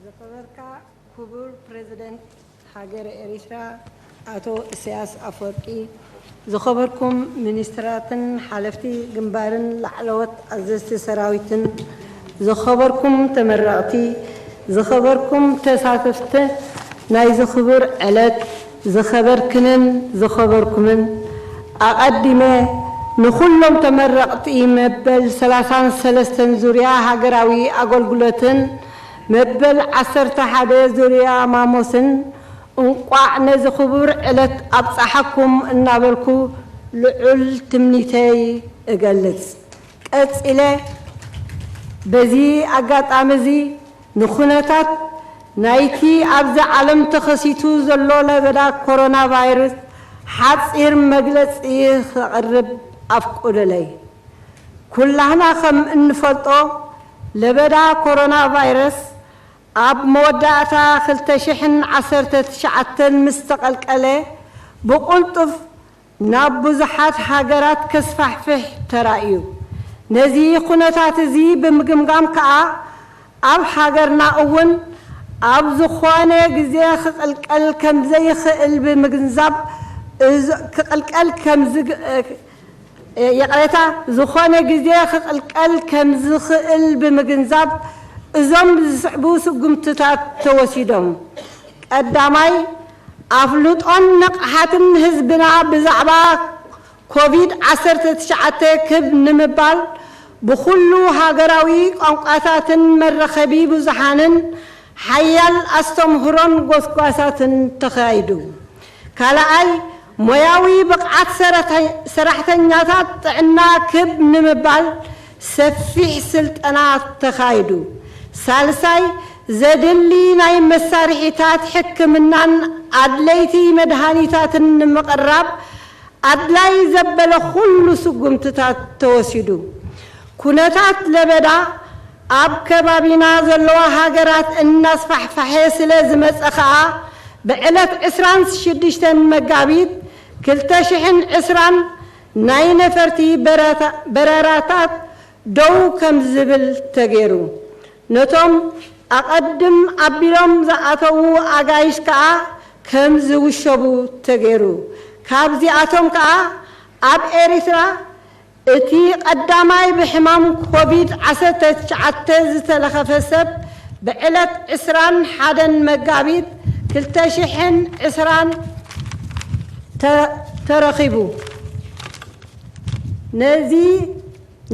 ዝኸበርካ ክቡር ፕሬዚደንት ሃገረ ኤሪትራ ኣቶ ኢሳያስ ኣፈወርቂ፣ ዝኸበርኩም ሚኒስትራትን ሓለፍቲ ግንባርን ላዕለዎት ኣዘዝቲ ሰራዊትን፣ ዝኸበርኩም ተመረቕቲ፣ ዝኸበርኩም ተሳተፍቲ ናይዚ ክቡር ዕለት፣ ዝኸበርክንን ዝኸበርኩምን፣ ኣቐዲመ ንኹሎም ተመረቕቲ መበል ሰላሳን ሰለስተን ዙርያ ሃገራዊ ኣገልግሎትን መበል ዓሰርተ ሓደ ዙርያ ማሞስን እንቋዕ ነዚ ክቡር ዕለት ኣብጻሓኩም እናበልኩ ልዑል ትምኒተይ እገልጽ። ቀጺለ በዚ ኣጋጣሚ እዚ ንኹነታት ናይቲ ኣብዚ ዓለም ተኸሲቱ ዘሎ ለበዳ ኮሮና ቫይረስ ሓጺር መግለጺ ከቕርብ ኣፍቁዱለይ። ኩላህና ከም እንፈልጦ ለበዳ ኮሮና ቫይረስ ኣብ መወዳእታ ክልተ ሽሕን ዓሰርተ ትሽዓተን ምስ ተቐልቀለ ብቕልጡፍ ናብ ብዙሓት ሃገራት ከስፋሕፍሕ ተራእዩ። ነዚ ኩነታት እዚ ብምግምጋም ከኣ ኣብ ሃገርና እውን ኣብ ዝኾነ ግዜ ክቕልቀል ከም ዘይኽእል ብምግንዛብ፣ እዞ-፣ ክቕልቀል ከም ዝግ-፣ ይቕሬታ፣ ዝኾነ ግዜ ክቕልቀል ከም ዝኽእል ብምግንዛብ እዞም ዝስዕቡ ስጉምትታት ተወሲዶም። ቀዳማይ፣ ኣፍልጦን ንቕሓትን ህዝብና ብዛዕባ ኮቪድ ዓሰርተ ትሽዓተ ክብ ንምባል ብኹሉ ሃገራዊ ቋንቋታትን መራኸቢ ብዙሓንን ሓያል ኣስተምህሮን ጎስጓሳትን ተኻይዱ። ካልኣይ፣ ሞያዊ ብቕዓት ሰራተ-፣ ሰራሕተኛታት ጥዕና ክብ ንምባል ሰፊሕ ስልጠና ተኻይዱ። ሳልሳይ፣ ዘድሊ ናይ መሳርሒታት ሕክምናን ኣድለይቲ መድሃኒታትን ንምቕራብ ኣድላይ ዘበለ ኩሉ ስጉምትታት ተወሲዱ። ኩነታት ለበዳ ኣብ ከባቢና ዘለዋ ሃገራት እናስፋሕፈሐ ስለ ዝመጸ ኸኣ፣ ብዕለት ዕስራን ሽዱሽተን መጋቢት ክልተ ሽሕን ዕስራን ናይ ነፈርቲ በረታ-፣ በረራታት ደው ከም ዝብል ተገይሩ። ነቶም ኣቐድም ኣቢሎም ዝኣተዉ ኣጋይሽ ከኣ ከም ዝውሸቡ ተገይሩ። ካብዚኣቶም ከኣ ኣብ ኤሪትራ እቲ ቀዳማይ ብሕማም ኮቪድ ዓሰርተ ትሽዓተ ዝተለኸፈ ሰብ ብዕለት ዕስራን ሓደን መጋቢት ክልተ ሽሕን ዕስራን ተ-፣ ተረኺቡ። ነዚ፣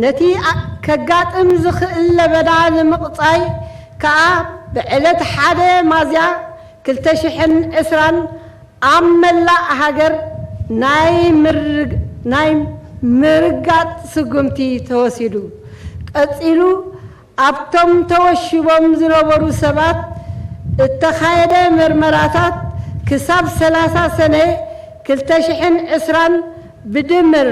ነቲ ኣ-፣ ከጋጥም ዝኽእል ለበዳ ንምቕጻይ ከኣ ብዕለት ሓደ ሚያዝያ ክልተ ሽሕን ዕስራን ኣብ መላእ ሃገር ናይ ምርግ-፣ ናይ ምርጋጥ ስጉምቲ ተወሲዱ። ቀጺሉ ኣብቶም ተወሺቦም ዝነበሩ ሰባት እተኻየደ መርመራታት ክሳብ ሰላሳ ሰነ ክልተ ሽሕን ዕስራን ብድምር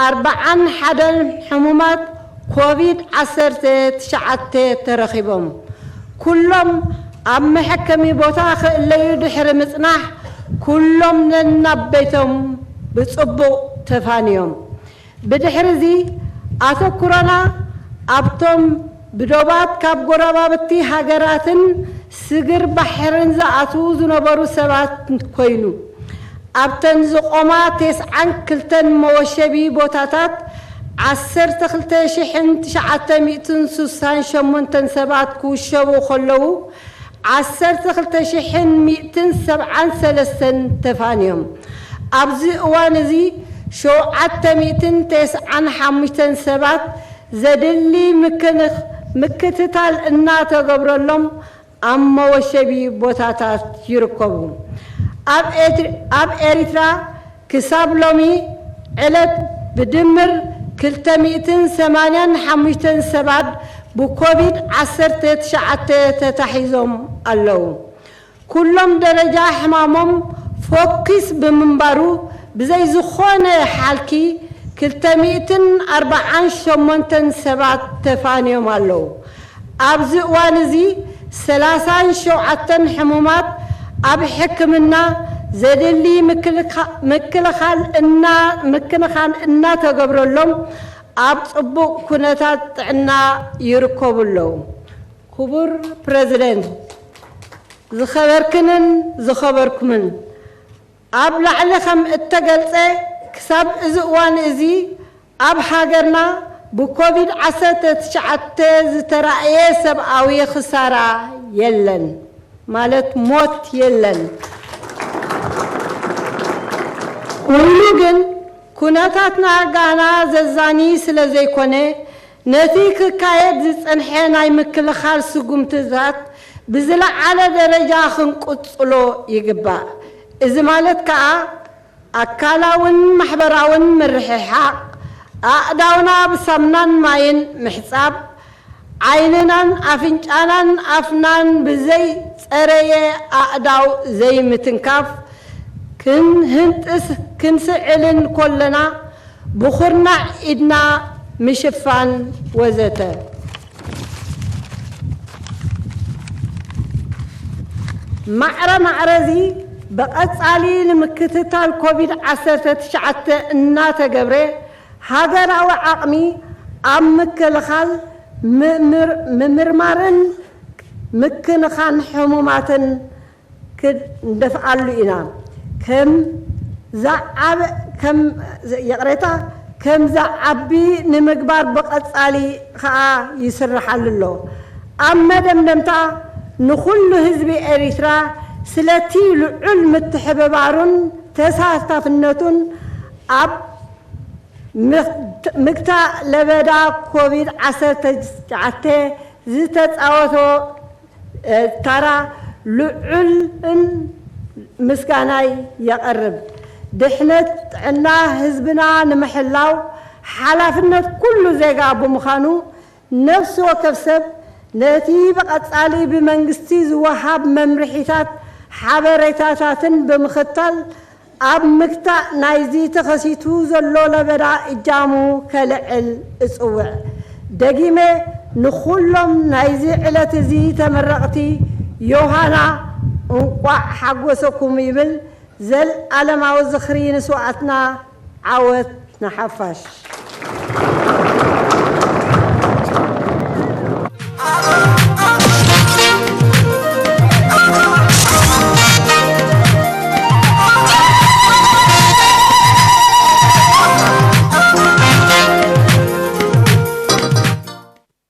ኣርብዓን ሓደን ሕሙማት ኮቪድ ዓሰርተ ትሽዓተ ተረኺቦም። ኩሎም ኣብ መሐከሚ ቦታ ክእለዩ ድሕሪ ምጽናሕ፣ ኩሎም ነናብ ቤቶም ብጽቡቕ ተፋንዮም። ብድሕርዚ፣ ኣተኩሮና ኣብቶም ብዶባት ካብ ጎረባብቲ ሃገራትን ስግር ባሕርን ዝኣትዉ ዝነበሩ ሰባት ኮይኑ፣ ኣብተን ዝቖማ ተስዓን ክልተን መወሸቢ ቦታታት ዓሰርተ ክልተ ሽሕን ትሽዓተ ሚእትን ስሳን ሸሞንተን ሰባት ክውሸቡ ከለዉ፣ ዓሰርተ ክልተ ሽሕን ሚእትን ሰብዓን ሰለስተን ተፋንዮም። ኣብዚ እዋን እዚ ሸውዓተ ሚእትን ተስዓን ሓሙሽተን ሰባት ዘድሊ ምክንኽ-፣ ምክትታል እናተገብረሎም ኣብ መወሸቢ ቦታታት ይርከቡ። ኣብ ኤት-፣ ኣብ ኤሪትራ ክሳብ ሎሚ ዕለት ብድምር ክልተ ሚእትን ሰማንያን ሓሙሽተን ሰባት ብኮቪድ ዓሰርተ ትሽዓተ ተታሒዞም ኣለዉ። ኩሎም ደረጃ ሕማሞም ፎኪስ ብምንባሩ፣ ብዘይ ዝኾነ ሓልኪ ክልተ ሚእትን ኣርብዓን ሸሞንተን ሰባት ተፋንዮም ኣለዉ። ኣብዚ እዋን እዚ ሰላሳን ሸውዓተን ሕሙማት ኣብ ሕክምና ዘድሊ ምክልካ-፣ ምክልኻል እና-፣ ምክንኻን እናተገብረሎም ኣብ ጽቡቕ ኩነታት ጥዕና ይርከቡ ኣለዉ። ክቡር ፕረዚደንት፣ ዝኸበርክንን ዝኸበርኩምን፣ ኣብ ላዕሊ ከም እተገልጸ፣ ክሳብ እዚ እዋን እዚ ኣብ ሃገርና ብኮቪድ ዓሰርተ ትሽዓተ ዝተራእየ ሰብኣዊ ክሳራ የለን፣ ማለት ሞት የለን። ኮይኑ ግን ኩነታትና ጋና ዘዛኒ ስለ ዘይኮነ፣ ነቲ ክካየድ ዝጸንሐ ናይ ምክልኻል ስጉምትታት ብዝለዓለ ደረጃ ክንቅጽሎ ይግባእ። እዚ ማለት ከኣ ኣካላውን ማሕበራውን ምርሕሓቕ፣ ኣእዳውና ብሳሙናን ማይን ምሕጻብ፣ ዓይንናን ኣፍንጫናን ኣፍናን ብዘይ ጸረየ ኣእዳው ዘይምትንካፍ፣ ክንህንጥስ ክንስዕልን ኮለና ብኹርናዕ ኢድና ምሽፋን ወዘተ። ማዕረ ማዕረዚ ብቐጻሊ ንምክትታል ኮቪድ ዓሰርተ ትሽዓተ እናተገብረ፣ ሃገራዊ ዓቕሚ ኣብ ምክልኻል፣ ምምር-፣ ምምርማርን ምክንኻን ሕሙማትን ክንደፍኣሉ ኢና። ከም ዝዓበ-፣ ከም፣ ይቕሬታ፣ ከም ዝዓቢ ንምግባር ብቐጻሊ ከኣ ይስርሓሉ ኣሎ። ኣብ መደምደምታ፣ ንኹሉ ህዝቢ ኤሪትራ ስለቲ ልዑል ምትሕብባሩን ተሳታፍነቱን ኣብ ምክ-፣ ምግታእ ለበዳ ኮቪድ ዓሰርተ ትሽዓተ ዝተጻወቶ፣ እ፣ ታራ ልዑልን ምስጋናይ የቐርብ። ድሕነት ጥዕና ህዝብና ንምሕላው ሓላፍነት ኩሉ ዜጋ ብምዃኑ፣ ነፍሲ ወከፍ ሰብ ነቲ ብቐጻሊ ብመንግስቲ ዝወሃብ መምርሒታት ሓበሬታታትን ብምኽታል፣ ኣብ ምግታእ ናይዚ ተኸሲቱ ዘሎ ለበዳ እጃሙ ከልዕል እጽውዕ። ደጊመ ንኹሎም ናይዚ ዕለት እዚ ተመረቕቲ ዮሃና እንቋዕ ሓጎሰኩም ይብል። ዘልኣለማዊ ዝኽሪ ንስውኣትና፣ ዓወት ንሓፋሽ።